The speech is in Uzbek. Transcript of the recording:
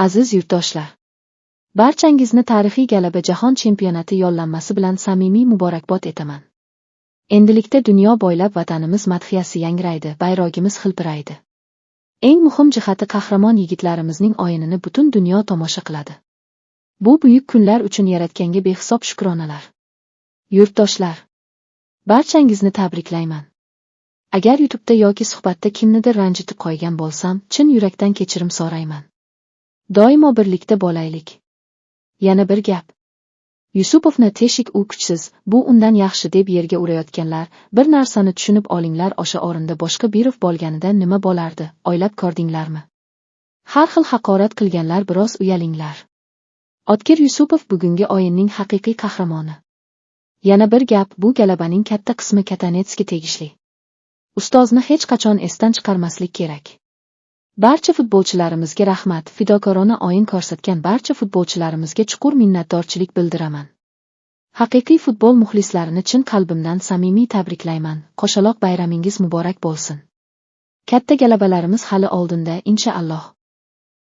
Aziz yurtdoshlar! Barchangizni tarixiy g'alaba Jahon chempionati yo'llanmasi bilan samimiy muborakbod etaman. Endilikda dunyo bo'ylab vatanimiz madhiyasi yangraydi, bayrog'imiz hilpiraydi. Eng muhim jihati qahramon yigitlarimizning o'yinini butun dunyo tomosha qiladi. Bu buyuk kunlar uchun Yaratganga behisob shukronalar. Yurtdoshlar! Barchangizni tabriklayman. Agar YouTube'da yoki suhbatda kimnidir ranjitib qo'ygan bo'lsam, chin yurakdan kechirim so'rayman. Doimo birlikda bo'laylik. Yana bir gap. Yusupovni teshik u kuchsiz, bu undan yaxshi deb yerga urayotganlar, bir narsani tushunib olinglar o'sha o'rinda boshqa birov bo'lganida nima bo'lardi, o'ylab ko'rdinglarmi? Har xil haqorat qilganlar biroz uyalinglar. Otkir Yusupov bugungi o'yinning haqiqiy qahramoni. Yana bir gap, bu g'alabaning katta qismi Katanetsga tegishli. Ustozni hech qachon esdan chiqarmaslik kerak. Barcha futbolchilarimizga rahmat, fidokorona o'yin ko'rsatgan barcha futbolchilarimizga chuqur minnatdorchilik bildiraman. Haqiqiy futbol muxlislarini chin qalbimdan samimiy tabriklayman. Qo'shaloq bayramingiz muborak bo'lsin. Katta g'alabalarimiz hali oldinda, inshaalloh.